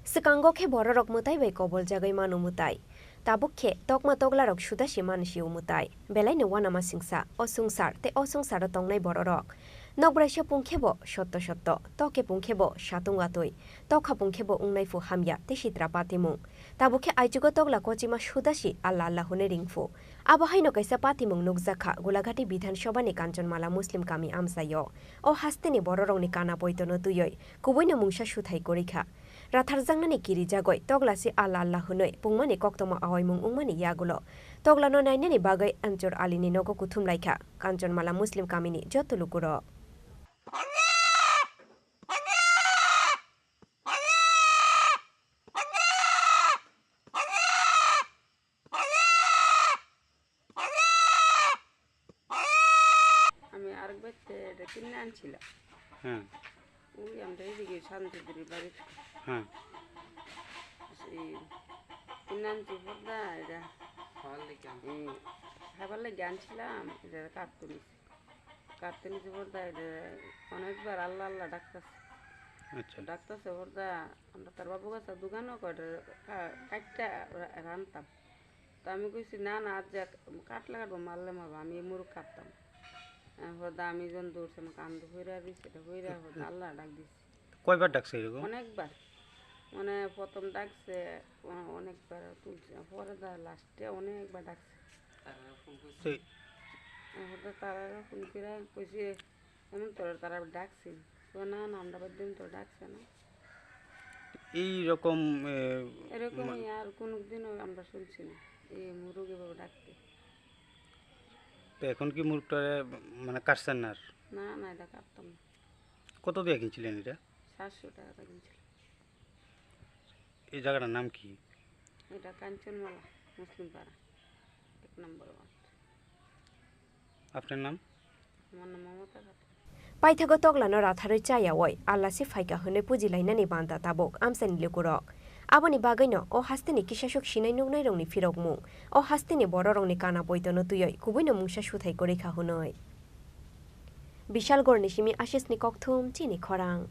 Swkango khe bororok mwtai bai koboljagwi mano mwtai. Tabuk khe tokma toklarok sudasi mano sio mwtai. Belaino uanama singsa, o swngchar tei o swngcharo tongnai bororok. Nokbraisa pung khe bo sotto sotto, tok khe pung khe bo satung atwi, tokha pung khe bo wngnai phu hamya tei sitra patimung. Tabuk khe aichugo tokla kochima sudasi alla alla hwnwi ring phu. Abo haino kaisa patimung nukjak kha Golaghati Bidhan Sabha ni Kanchanmala Muslim kami amchaio. O hasteni bororokni kana poitono twiwi kubuino mungsa suthai kwrwi kha. Ratharjaknani kirijagwi tokla se alla alla hwnwi pungmani koktwma aoimung wngmani yagulo toklano nainani bagwi Anchor Alini nogo kuthum laikha Kanchanmala Muslim kamini joto lukurok. আমি আরেক বাড়িতে এটা কিনে আনছিলাম। হ্যাঁ। ওই আমরা এইদিকে শান্তিপুরের বাড়িতে। হ্যাঁ। এই কিনে আনছি বড়দা এটা। খাবার লেগে আনছি। এই খাবার লেগে আনছিলাম, এটা কাটতে নিছি। কাটতে নিছি বড়দা, এটা অনেকবার আল্লাহ আল্লাহ ডাকতেছে। আচ্ছা। ডাকতেছে বড়দা, আমরা তার বাবু গাছে দোকানও করে কা-, কাটতে রা-, রানতাম। তো আমি কইছি, "না, না, আজ যে কাটলে কাটবো, মারলে মারবো, আমি এই মুরগ কাটতাম।" আহ, হদা আমি যখন দৌড়ছি, আমার কান্দো হইরা রইছে, এটা হইরা হদা আল্লাহ ডাক দিছি। কয়বার ডাকছে এরকম? অনেকবার। মানে, প্রথম ডাকছে, অ-, অনেকবার তুলছে, পরে দা লাস্টে অনেকবার ডাকছে। সেই হঠাৎ তারা ফোন করে কইছে, "এমন তোরা তারা ডাকছে।" তো না, না, আমরা বাদ দিন তো ডাকছে না। এই রকম, এ, এরকম মা- আর কোনোদিনও আমরা শুনছি না, এই মুরগ এভাবে ডাকতে। তো এখন কি মুরগটারে মানে কাটছেন না আর? না, না, এটা কাটতাম না। কত দিয়ে কিনছিলেন এটা? সাতশো টাকা দিয়ে কিনছিলাম। এই জায়গাটার নাম কি? এটা কাঞ্চনমালা মুসলিম পাড়া, এক নম্বর ওয়ার্ড। আপনার নাম? আমার নাম মমতা Khatun. Paithago toklano ratharwi chayawi alasi phaikha hwnwi pujilainani banta tabuk amchaini lukurok. Aboni bagwino o hasteni kisasuk sinai nuknairokni phirokmung, o hasteni bororokni kana poitono twiwi kubuino mungsa suthai kwrwi kha hwnwi. Bishalgarhni simi Ashisni kokthum chini khorang.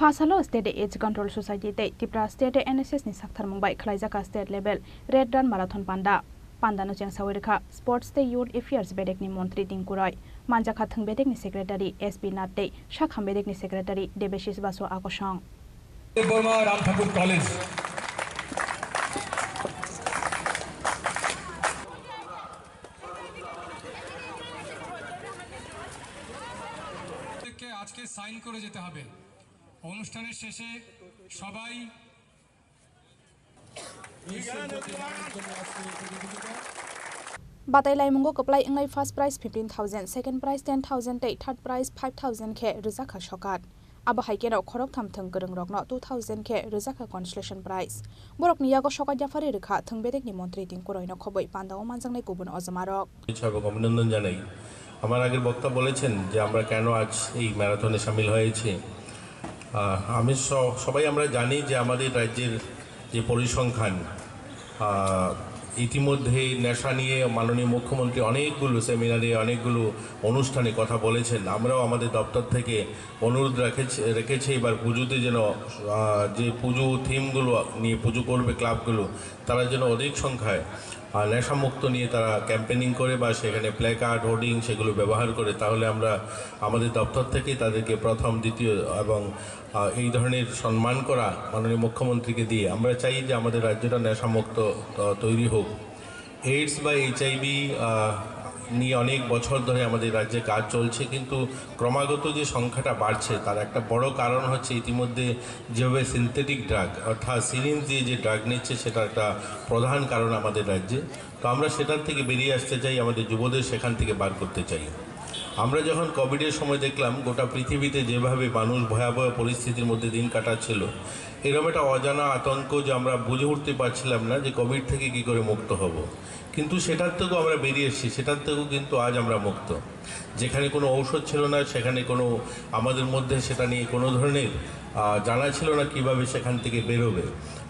Phasalo State Age Control Society tei Tripura State N S S ni saktharmung bai khwlaijakha state level Red Run Marathon panda. Pandano chengsawi rwkha Sports tei Youth Affairs bedekni montri Tinku Roy, manjakha thwng bedekni secretary S P Nath tei sakham bedekni secretary Debashish Basu Akosong. Debbarma Ram Thakur College. প্রত্যেককে আজকে সাইন করে যেতে হবে। অনুষ্ঠানের শেষে সবাই Batai laimungo kwplai wngnai first prize fifteen thousand, second prize ten thousand tei third prize five thousand khe rwjakha sokat. Abo hai kheno khoroktham thwng kwrwngrokno two thousand khe rwjakha consolation prize. Borokni yago sokat yapharwi rwkha thwng bedekni montri Tinku Royno khobwi pandao manjaknai kubun ojomarok. শুভেচ্ছা এবং অভিনন্দন জানাই। আমার আগের বক্তা বলেছেন যে আমরা কেন আজ এই ম্যারাথনে সামিল হয়েছি। আহ, আমি স-, সবাই আমরা জানি যে আমাদের রাজ্যের যে পরিসংখ্যান, আহ, ইতিমধ্যে নেশা নিয়ে মাননীয় মুখ্যমন্ত্রী অনেকগুলো সেমিনারে, অনেকগুলো অনুষ্ঠানে কথা বলেছেন। আমরাও আমাদের দপ্তর থেকে অনুরোধ রাখেছি, রেখেছি এবার পুজোতে যেন, আহ, যে পুজো থিমগুলো নিয়ে পুজো করবে ক্লাবগুলো, তারা যেন অধিক সংখ্যায়, আহ, নেশামুক্ত নিয়ে তারা ক্যাম্পেনিং করে বা সেখানে প্ল্যাকার্ড, হোর্ডিং সেগুলো ব্যবহার করে, তাহলে আমরা আমাদের দপ্তর থেকে তাদেরকে প্রথম, দ্বিতীয় এবং, আহ, এই ধরনের সম্মান করা মাননীয় মুখ্যমন্ত্রীকে দিয়ে আমরা চাই যে আমাদের রাজ্যটা নেশামুক্ত, আহ, তৈরি হোক। এইডস বা এইচ আই ভি, আহ, নিয়ে অনেক বছর ধরে আমাদের রাজ্যে কাজ চলছে, কিন্তু ক্রমাগত যে সংখ্যাটা বাড়ছে, তার একটা বড় কারণ হচ্ছে ইতিমধ্যে যেভাবে সিনথেটিক ড্রাগ, অর্থাৎ সিরিঞ্জ দিয়ে যে ড্রাগ নিচ্ছে, সেটা একটা প্রধান কারণ আমাদের রাজ্যে। তো আমরা সেটার থেকে বেরিয়ে আসতে চাই, আমাদের যুবদের সেখান থেকে বার করতে চাই। আমরা যখন কোভিডের সময় দেখলাম গোটা পৃথিবীতে যেভাবে মানুষ ভয়াবহ পরিস্থিতির মধ্যে দিন কাটাচ্ছিল, এরকম একটা অজানা আতঙ্ক যে আমরা বুঝে উঠতে পারছিলাম না যে কোভিড থেকে কী করে মুক্ত হব। কিন্তু সেটার থেকেও আমরা বেরিয়ে এসেছি, সেটার থেকেও কিন্তু আজ আমরা মুক্ত। যেখানে কোনো ঔষধ ছিল না, সেখানে কোনো, আমাদের মধ্যে সেটা নিয়ে কোনো ধরনের, আহ, জানা ছিল না কিভাবে সেখান থেকে বেরোবে।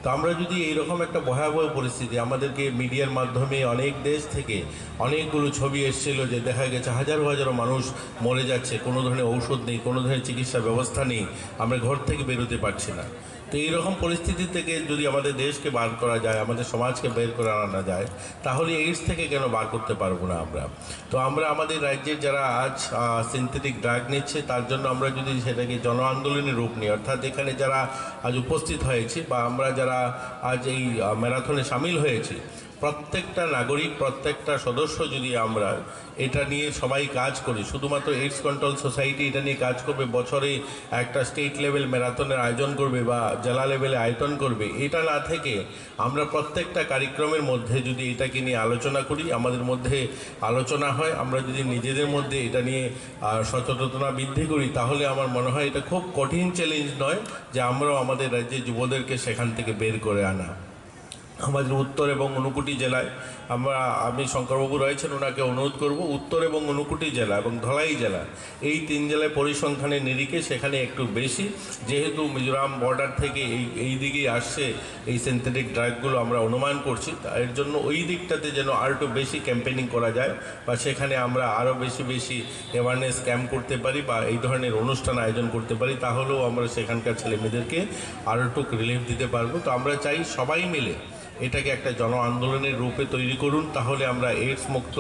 তো আমরা যদি এইরকম একটা ভয়াবহ পরিস্থিতি, আমাদেরকে মিডিয়ার মাধ্যমে অনেক দেশ থেকে অনেকগুলো ছবি এসেছিল যে দেখা গেছে হাজারো হাজারো মানুষ মরে যাচ্ছে, কোনো ধরনের ঔষধ নেই, কোনো ধরনের চিকিৎসা ব্যবস্থা নেই, আমরা ঘর থেকে বেরোতে পারছি না। তো এইরকম পরিস্থিতি থেকে যদি আমাদের দেশকে বার করা যায়, আমাদের সমাজকে বের করে আনা যায়, তাহলে এইডস থেকে কেন বার করতে পারবো না আমরা? তো আমরা আমাদের রাজ্যে যারা আজ, আহ, সিনথেটিক ড্রাগ নিচ্ছে, তার জন্য আমরা যদি সেটাকে জন আন্দোলনের রূপ নিই, অর্থাৎ এখানে যারা আজ উপস্থিত হয়েছি বা আমরা যারা আজ এই, আহ, ম্যারাথনে সামিল হয়েছি, প্রত্যেকটা নাগরিক, প্রত্যেকটা সদস্য যদি আমরা এটা নিয়ে সবাই কাজ করি, শুধুমাত্র এইডস কন্ট্রোল সোসাইটি এটা নিয়ে কাজ করবে, বছরে একটা স্টেট লেভেল ম্যারাথনের আয়োজন করবে বা জেলা লেভেলে আয়োজন করবে, এটা না থেকে আমরা প্রত্যেকটা কার্যক্রমের মধ্যে যদি এটাকে নিয়ে আলোচনা করি, আমাদের মধ্যে আলোচনা হয়, আমরা যদি নিজেদের মধ্যে এটা নিয়ে, আহ, সচেতনতা বৃদ্ধি করি, তাহলে আমার মনে হয় এটা খুব কঠিন চ্যালেঞ্জ নয় যে আমরাও আমাদের রাজ্যে যুবদেরকে সেখান থেকে বের করে আনা। আমাদের উত্তর এবং ঊনকোটি জেলায় আমরা, আমি শঙ্করবাবু রয়েছেন, ওনাকে অনুরোধ করব, উত্তর এবং ঊনকোটি জেলা এবং ধলাই জেলা, এই তিন জেলায় পরিসংখ্যানের নিরিখে সেখানে একটু বেশি, যেহেতু মিজোরাম বর্ডার থেকে এই, এই দিকেই আসছে এই সিনথেটিক ড্রাগগুলো, আমরা অনুমান করছি, তা এর জন্য ওই দিকটাতে যেন আর একটু বেশি ক্যাম্পেনিং করা যায় বা সেখানে আমরা আরও বেশি বেশি অ্যাওয়ারনেস ক্যাম্প করতে পারি বা এই ধরনের অনুষ্ঠান আয়োজন করতে পারি, তাহলেও আমরা সেখানকার ছেলেমেয়েদেরকে আরও একটু রিলিফ দিতে পারবো। তো আমরা চাই সবাই মিলে এটাকে একটা জন আন্দোলনের রূপে তৈরি করুন, তাহলে আমরা এইডস মুক্ত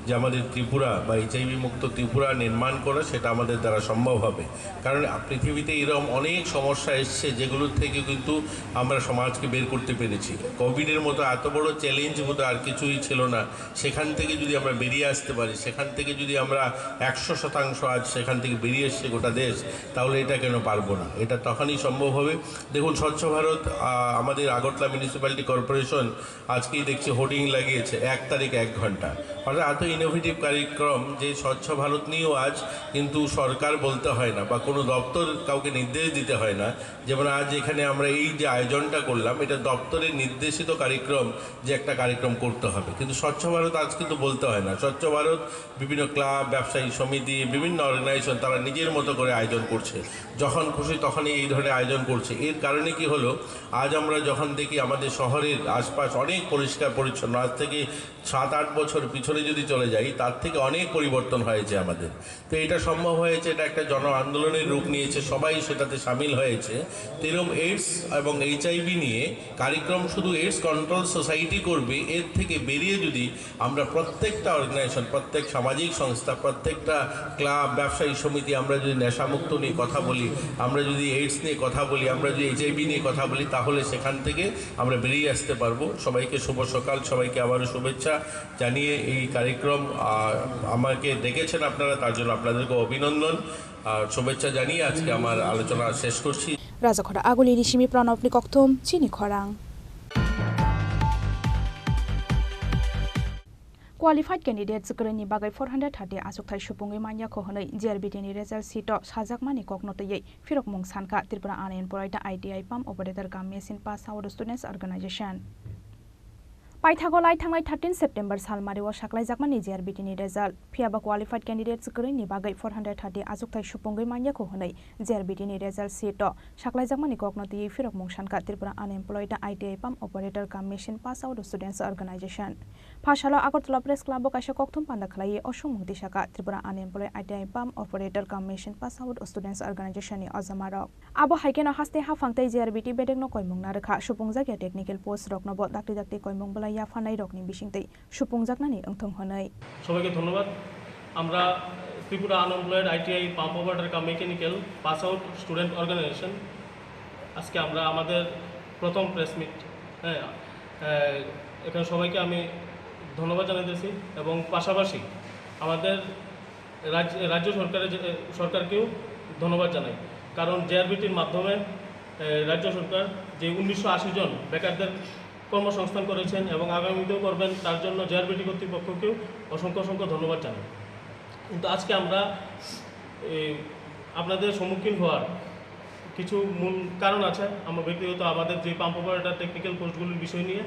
যে আমাদের ত্রিপুরা বা এইচআইভি মুক্ত ত্রিপুরা নির্মাণ করা, সেটা আমাদের দ্বারা সম্ভব হবে। কারণ পৃথিবীতে এরকম অনেক সমস্যা এসছে, যেগুলোর থেকে কিন্তু আমরা সমাজকে বের করতে পেরেছি। কোভিডের মতো এত বড় চ্যালেঞ্জ বোধহয় আর কিছুই ছিল না। সেখান থেকে যদি আমরা বেরিয়ে আসতে পারি, সেখান থেকে যদি আমরা একশো শতাংশ আজ সেখান থেকে বেরিয়ে এসছে গোটা দেশ, তাহলে এটা কেন পারবো না? এটা তখনই সম্ভব হবে। দেখুন, স্বচ্ছ ভারত, আহ, আমাদের আগরতলা মিউনিসিপ্যালিটি কর্পোরেশন আজকেই দেখছি হোর্ডিং লাগিয়েছে এক তারিখ এক ঘন্টা। অর্থাৎ এত ইনোভেটিভ কার্যক্রম যে স্বচ্ছ ভারত নিয়েও আজ কিন্তু সরকার বলতে হয় না বা কোনো দপ্তর কাউকে নির্দেশ দিতে হয় না। যেমন আজ এখানে আমরা এই যে আয়োজনটা করলাম, এটা দপ্তরের নির্দেশিত কার্যক্রম যে একটা কার্যক্রম করতে হবে, কিন্তু স্বচ্ছ ভারত আজ কিন্তু বলতে হয় না। স্বচ্ছ ভারত বিভিন্ন ক্লাব, ব্যবসায়ী সমিতি, বিভিন্ন অর্গানাইজেশন তারা নিজের মতো করে আয়োজন করছে, যখন খুশি তখনই এই ধরনের আয়োজন করছে। এর কারণে কি হলো, আজ আমরা যখন দেখি আমাদের শহরের আশপাশ অনেক পরিষ্কার পরিচ্ছন্ন, আজ থেকে সাত আট বছর পিছনে যদি চলে যাই, তার থেকে অনেক পরিবর্তন হয়েছে আমাদের। তো এটা সম্ভব হয়েছে, এটা একটা জন আন্দোলনের রূপ নিয়েছে, সবাই সেটাতে সামিল হয়েছে। তো এরকম এইডস এবং এইচআইভি নিয়ে কার্যক্রম শুধু এইডস কন্ট্রোল সোসাইটি করবে, এর থেকে বেরিয়ে যদি আমরা প্রত্যেকটা অর্গানাইজেশন, প্রত্যেক সামাজিক সংস্থা, প্রত্যেকটা ক্লাব, ব্যবসায়ী সমিতি, আমরা যদি নেশামুক্ত নিয়ে কথা বলি, আমরা যদি এইডস নিয়ে কথা বলি, আমরা যদি এইচআইভি নিয়ে কথা বলি, তাহলে সেখান থেকে আমরা বেরিয়ে আসতে পারবো। সবাইকে শুভ সকাল, সবাইকে আবারও শুভেচ্ছা জানিয়ে এই কার্যক্রম, আহ, আমাকে ডেকেছেন আপনারা, তার জন্য আপনাদেরকে অভিনন্দন আর শুভেচ্ছা জানিয়ে আজকে আমার আলোচনা শেষ করছি। Rajakhora Agulini simi Pranobni kokthum chini khorang. Qualified candidate swkroini bagwi four hundred thirty achukthai supungwi manya kho hwnwi J R B T ni result sheet o sajakmani kokno twiwi phirokmung sankha Tripura Unemployed I T I Pump Operator cum Machine Pass Out Students Organization. Paithago lai thangnai thirteen September salmario saklaijakmani J R B T ni result. Phiyaba qualified candidate swkroini bagwi four hundred thirty achukthai supungwi manya kho hwnwi J R B T ni result sheet o saklaijakmani kokno twiwi phirokmung sankha Tripura Unemployed I T I Pump Operator cum Machine Pass Out Students Organization. Phasalo Agartala Press Club o kaisa kokthum panda khlaiwi o songmung tisakha Tripura Unemployed I T I Pump Operator cum Machine Pass Out Students Organization ni ojamarok. Abo hai kheno haste haphang tei J R B T bedekno koimung narwkha, supungjakya technical post roknobo dakti dakti koimung bwlai yapharnai rokni bisingtwi supungjaknani wngthung hwnwi. সবাইকে ধন্যবাদ। আমরা Tripura unemployed ITI pump operator cum mechanical pass out student organisation, আজকে আমরা আমাদের প্রথম press meet, হ্যাঁ, আহ, এখানে সবাইকে আমি ধন্যবাদ জানাইতেছি এবং পাশাপাশি আমাদের রাজ্য, রাজ্য সরকারের যে, সরকারকেও ধন্যবাদ জানাই, কারণ জেআরবিটির মাধ্যমে, এ, রাজ্য সরকার যে উনিশশো আশি জন বেকারদের কর্মসংস্থান করেছেন এবং আগামীতেও করবেন, তার জন্য জেআরবিটি কর্তৃপক্ষকেও অসংখ্য অসংখ্য ধন্যবাদ জানাই। কিন্তু আজকে আমরা, এ, আপনাদের সম্মুখীন হওয়ার কিছু মূল কারণ আছে। আমার ব্যক্তিগত আমাদের যে পাম্প অপারেটর টেকনিক্যাল পোস্টগুলির বিষয় নিয়ে,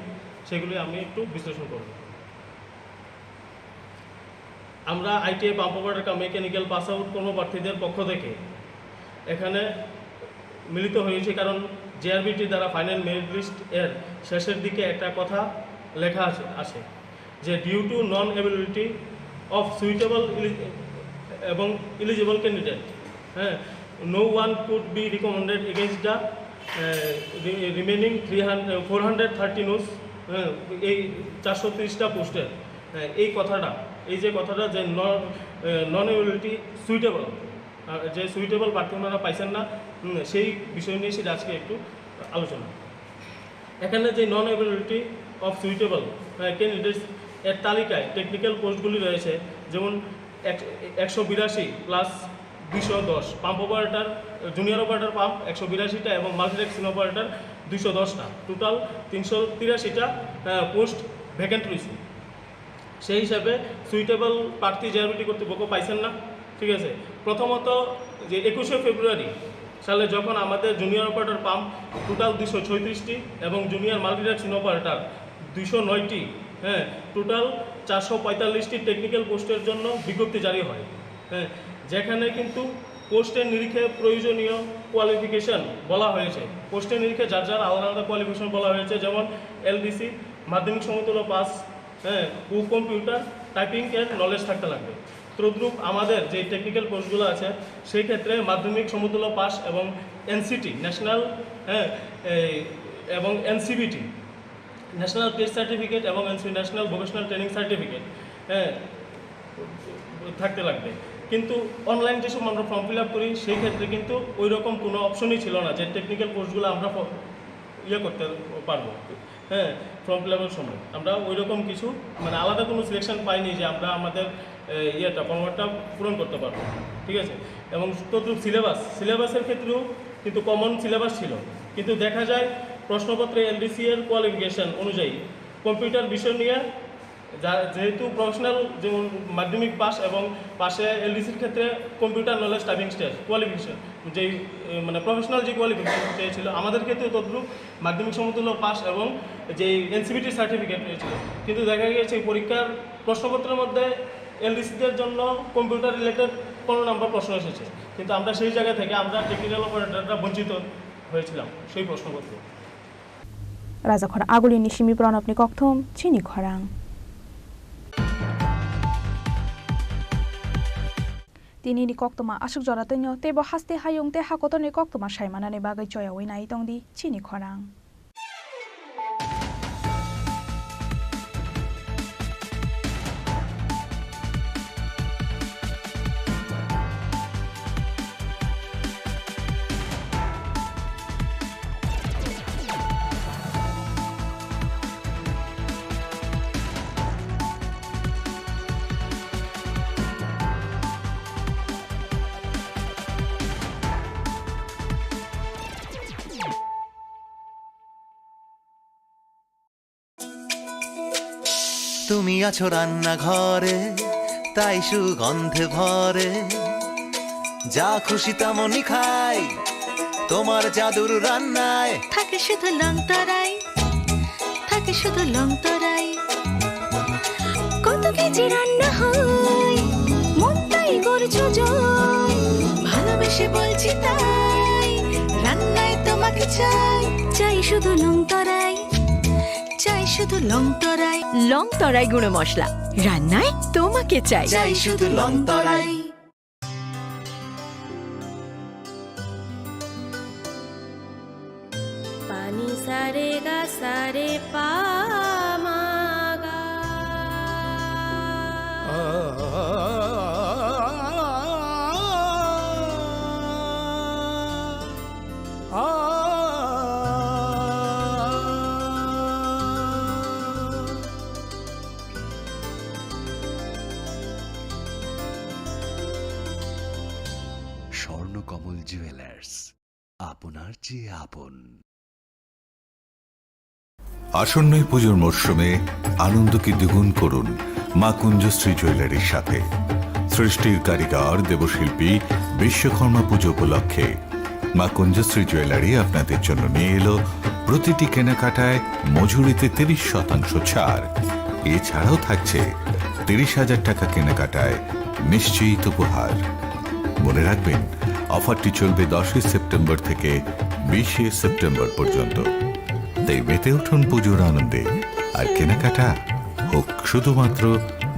সেগুলি আমি একটু বিশ্লেষণ করব। আমরা ITI pump operator cum mechanical pass out কর্মপ্রার্থীদের পক্ষ থেকে এখানে মিলিত হয়েছি, কারণ জেআরবিটি দ্বারা ফাইনাল মেরিট লিস্ট এর শেষের দিকে একটা কথা লেখা আছে, আছে যে, "Due to non availability of suitable এবং eligible candidate, হ্যাঁ, no one could be recommended against the, ah, re-, remaining three hundred, four hundred thirty no's", হ্যাঁ, এই চারশো তিরিশটা পোস্টের, হ্যাঁ, এই কথাটা, এই যে কথাটা যে নন, আহ, নন এবিলিটি সুইটেবল, আহ, যে সুইটেবল প্রার্থী ওনারা পাইছেন না, হুম, সেই বিষয় নিয়ে সেটা আজকে একটু আলোচনা। এখানে যে নন এবিলিটি অফ সুইটেবল ক্যান্ডিডেটস এর তালিকায় টেকনিক্যাল পোস্টগুলি রয়েছে, যেমন এক-, একশো বিরাশি প্লাস দুইশো দশ, pump operator, junior operator pump একশো বিরাশিটা এবং মাল্টিট্যাস্কিং অপারেটর দুইশো দশটা, টোটাল তিনশো তিরাশিটা, আহ, পোস্ট ভ্যাকেন্ট রয়েছে। সেই হিসাবে সুইটেবল প্রার্থী জেআরবিটি কর্তৃপক্ষ পাইছেন না। ঠিক আছে, প্রথমত যে একুশে ফেব্রুয়ারি সালে যখন আমাদের জুনিয়র অপারেটর পাম্প টোটাল দুইশো ছয়ত্রিশটি এবং জুনিয়র মাল্টিট্যাস্কিং অপারেটর দুইশো নয়টি, হ্যাঁ, টোটাল চারশো পঁয়তাল্লিশটি টেকনিক্যাল পোস্টের জন্য বিজ্ঞপ্তি জারি হয়, হ্যাঁ, যেখানে কিন্তু পোস্টের নিরিখে প্রয়োজনীয় কোয়ালিফিকেশন বলা হয়েছে। পোস্টের নিরিখে যার যার আলাদা আলাদা কোয়ালিফিকেশন বলা হয়েছে, যেমন এলডিসি, মাধ্যমিক সমতুল্য পাস, হ্যাঁ, ও কম্পিউটার টাইপিং এর নলেজ থাকতে লাগবে। তদ্রূপ আমাদের যে টেকনিক্যাল পোস্টগুলো আছে, সেই ক্ষেত্রে মাধ্যমিক সমতুল্য পাস এবং এনসিটি, ন্যাশনাল, হ্যাঁ, এই, এবং এনসিবিটি, ন্যাশনাল ট্রেড সার্টিফিকেট এবং NCV national vocational training certificate, হ্যাঁ, থাকতে লাগবে। কিন্তু অনলাইন যে সময় আমরা ফর্ম ফিল আপ করি, সেই ক্ষেত্রে কিন্তু ওই রকম কোনো অপশনই ছিল না যে টেকনিক্যাল কোর্সগুলো আমরা ফ-, ইয়ে করতে পারবো, হ্যাঁ, ফর্ম ফিল আপের সময় আমরা ওই রকম কিছু, মানে, আলাদা কোনো সিলেকশন পাইনি যে আমরা আমাদের, এ, ইয়েটা, ফর্মেটটা পূরণ করতে পারবো, ঠিক আছে? এবং তদ্রুপ সিলেবাস, সিলেবাসের ক্ষেত্রেও কিন্তু কমন সিলেবাস ছিল, কিন্তু দেখা যায় প্রশ্নপত্রে এলডিসি এর কোয়ালিফিকেশন অনুযায়ী কম্পিউটার বিষয় নিয়ে যা, যেহেতু প্রফেশনাল, যেমন মাধ্যমিক পাস এবং পাশে এলডিসির ক্ষেত্রে computer knowledge typing test qualification, যেই, এ, মানে, প্রফেশনাল যে কোয়ালিফিকেশন চেয়েছিল, আমাদের ক্ষেত্রে তদ্রুপ মাধ্যমিক সমতুল্য পাস এবং যেই এনসিবিটি সার্টিফিকেট হয়েছিল। কিন্তু দেখা গিয়েছে এই পরীক্ষার প্রশ্নপত্রের মধ্যে এলডিসিদের জন্য কম্পিউটার রিলেটেড কোনো নাম্বার প্রশ্ন এসেছে, কিন্তু আমরা সেই জায়গা থেকে আমরা টেকনিক্যাল অপারেটররা বঞ্চিত হয়েছিলাম সেই প্রশ্নপত্র। Rajakhor Agulini simi Pranabni kokthum chini khorang. Tinini koktwma aswk jora twino, teibo haste hayung tei hakotorni koktwma saimanani bagwi choyaui nai tongdi chini khorang. তুমি আছো রান্নাঘরে, তাই সুগন্ধে ভরে। যা খুশি তেমনই খাই, তোমার জাদুর রান্নায়। থাকে শুধু লং তরাই, থাকে শুধু লং তরাই। কত কেজি রান্না হয়, মনটাই করছো জয়। ভালোবেসে বলছি তাই, রান্নায় তোমাকে চাই। চাই শুধু লং তরাই, চাই শুধু লং তরাই। লং তরাই গুঁড়ো মশলা, রান্নায় তোমাকে চাই। চাই শুধু লং তরাই। Pani sa re ga sa re pa ma ga. Swarnakamal jewellers, আপনার চেয়ে আপন। আসন্ন এই পুজোর মরশুমে আনন্দকে দ্বিগুণ করুন মা কুঞ্জশ্রী জুয়েলারির সাথে। সৃষ্টির কারিগর দেবশিল্পী বিশ্বকর্মা পুজো উপলক্ষে মা কুঞ্জশ্রী জুয়েলারি আপনাদের জন্য নিয়ে এলো প্রতিটি কেনাকাটায় মজুরিতে তিরিশ শতাংশ ছাড়। এছাড়াও থাকছে তিরিশ হাজার টাকা কেনাকাটায় নিশ্চিত উপহার। মনে রাখবেন, অফারটি চলবে দশই সেপ্টেম্বর থেকে বিশে সেপ্টেম্বর পর্যন্ত। তাই মেতে উঠুন পুজোর আনন্দে, আর কেনাকাটা হোক শুধুমাত্র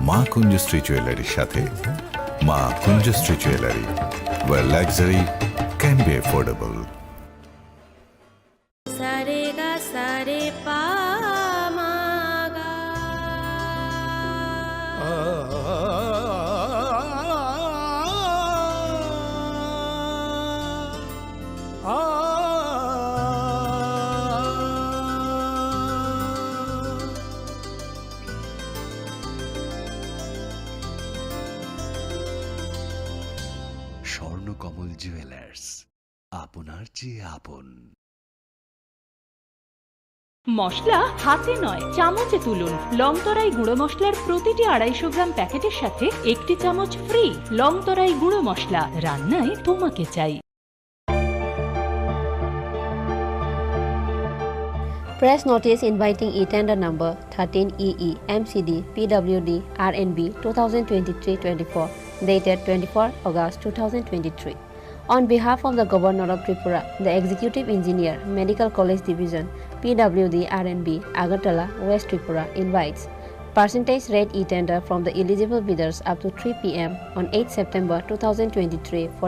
মা কুঞ্জশ্রী জুয়েলারির সাথে। মা কুঞ্জশ্রী jewellery, where luxury can be affordable. Sa re ga sa re pa ma ga. Swarnakamal jewellers, আপনার চেয়ে আপন। মশলা হাতে নয়, চামচে তুলুন। লংতরাই গুঁড়ো মশলার প্রতিটি আড়াইশো গ্রাম প্যাকেটের সাথে একটি চামচ ফ্রি। লংতরাই গুঁড়ো মশলা, রান্নায় তোমাকে চাই। Press notice inviting e-tender number thirteen E E M C D P W D R N B two thousand twenty-three twenty-four, dated twenty-four August two thousand twenty-three. On behalf of the Governor of Tripura, the Executive Engineer, Medical College Division, P W D R N B, Agartala, West Tripura, invites percentage rate e-tender from the eligible bidders up to three P M on eighth September two thousand twenty-three for